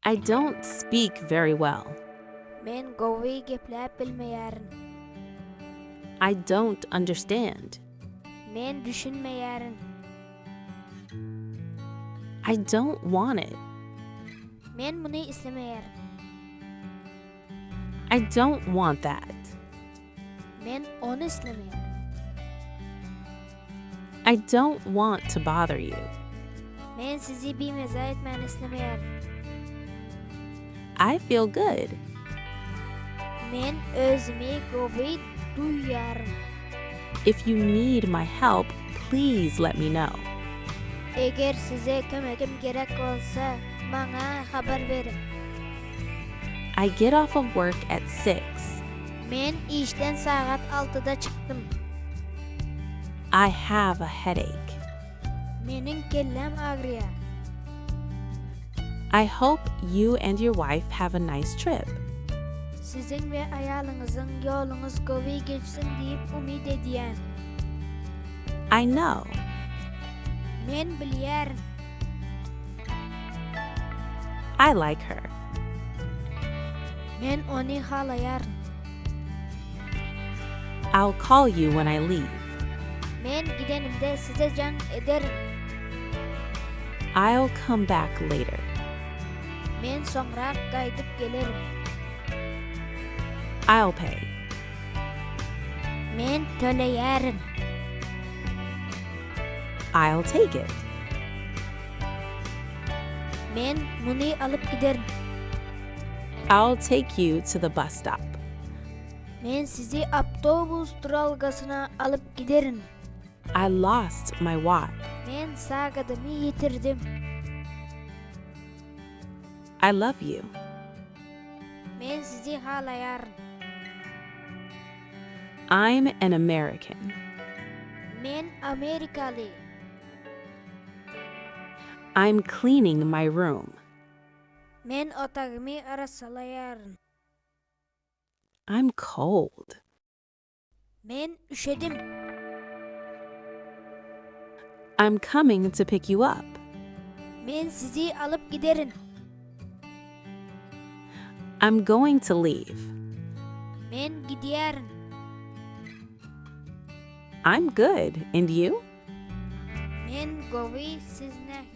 I don't speak very well. Men gowy gepläp bilmeýärin. I don't understand. Men düşünmeýärin. I don't want it. Men muny islemeýärin. I don't want that. Men ony islemeýärin. I don't want to bother you. Men sizi bimeza etmäni islemeýärin. I feel good. Men özümi gowy duýýaryn. If you need my help, please let me know. Eger size kömegim gerek bolsa, maňa habar beriň. I get off of work at six. Men işden sagat altyda çykdym. I have a headache. Meniň kelläm agyrýar. I hope you and your wife have a nice trip. Siziň we aýalyňyzyň ýoluňyz gowy geçsin diýip umyt edýän. I know. Men bilýärin. I like her. Men ony halaýaryn. I'll call you when I leave. Men gidenimde size jaň ederin. I'll come back later. Men soňrak gaýdyp gelerin. I'll pay. Men töleýärin. I'll take it. Men muny alyp giderin. I'll take you to the bus stop. Men sizi awtobus duralgasyna alyp giderin. I lost my watch. Men sagadymy ýitirdim. I love you. Men sizi halaýaryn. I'm an American. Men amerikaly. I'm cleaning my room. Men otagymy arassalaýaryn. I'm cold. Men üşedim. I'm coming to pick you up. Men sizi alyp giderin. I'm going to leave. Men gidýärin. I'm good. And you? Men gowy, siz nähili?